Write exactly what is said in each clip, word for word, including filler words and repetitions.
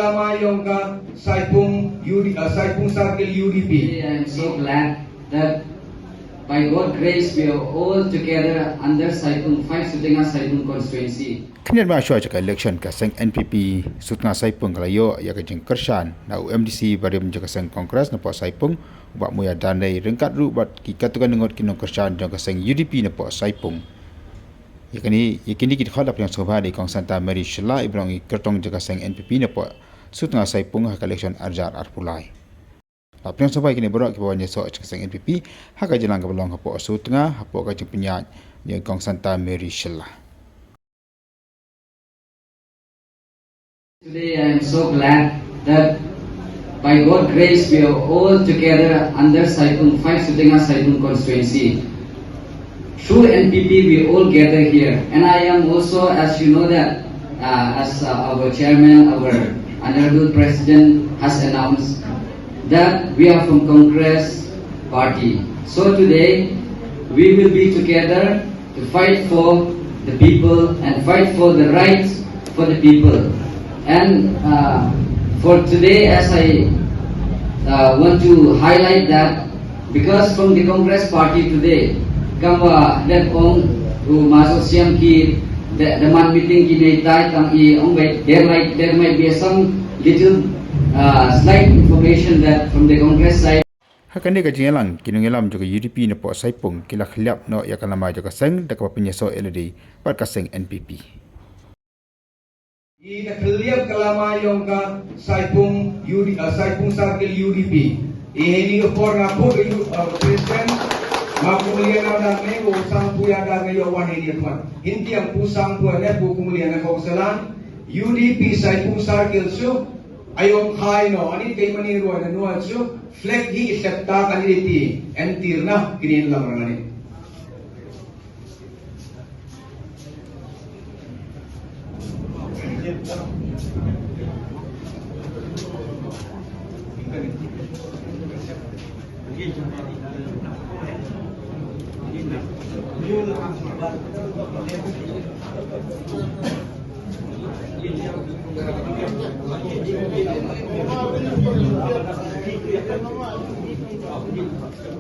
Lama yong ka Saipung U D, uh, Saipung Circle U D P. Today I am so glad that by God grace we are all together under Saipung, five Sutnga Saipung constituency. Khyndiat ba shuwa jong ka election ka seng N P P Sutnga Saipung ka la ïoh ïa ka jingkyrshan na u M D C barim jong ka seng Congress napoh Saipung, u Bah Muya Darnei, ryngkat ruh bad ki katto katne ngut ki nongkyrshan jong ka seng U D P napoh Saipung. Ïa kine, ïa kine ki dkhot la pynïasoh bha da i Kong Santa Mary Shylla, i ba long i kyrtong jong ka seng N P P napoh Sutnga Saipung ha ka election ar hajar arphew lai. La pynïasoh bha ïa kine baroh kiba wan ïasoh sha ka seng N P P ha ka jingïalang kaba long hapoh Sutnga, hapoh ka jingpynïaid jong i Kong Santa Mary Shylla. Today I am so glad that by God grace we are all together under Saipung, five Sutnga Saipung constituency. Through N P P we all gather here, and I am also, as you know that, uh, as, uh, our chairman, our honorable president has announced that we are from Congress party. So today we will be together to fight for the people and fight for the rights for the people. And, uh, for today, as I, uh, want to highlight that, because from the Congress party today, kam ba dep ong u maso siam ki de, demand meeting ki nei tai tang i ong wait, there might, there might be some little, uh, slight information that from the Congress side. Ha kane ka jingïalang, ki nongïalam jong ka U D P napoh Saipung ki la khylliap noh ïa ka lama jong ka seng da kaba pynïasoh ïa lade bad ka seng N P P. I da khylliap ka lama yong ka Saipung U D, uh, Saipung Circle U D P. I heini ka por nga put ka U, uh, president, ma kumliana da me ko sang puya da me yo wan heini tuan. Hindi ang pusang puya ne ko kumliana ko salan. U D P Saipung Circle su ayong khai no ani kei mani ruwa na nuan su. Flag hi i septa kan i ti en tir na kini lam rang ani.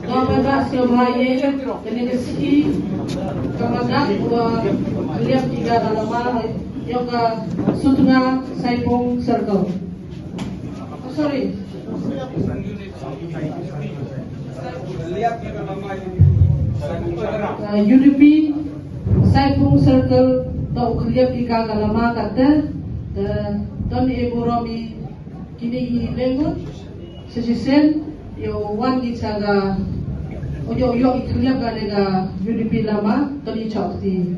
Nga pynbna sngewbha ïa kane ka sngi kaba dap wa liap ki ka lama ïa ka Sutnga Saipung Circle. Oh, sorry. Uh, U D P Saipung Circle to u khliap ki ka ka lama kata, uh, don e burom i kini i lengut sesisen yo wan ki cha ga oyo yo i khliap ka de ka U D P lama to ni chok ti.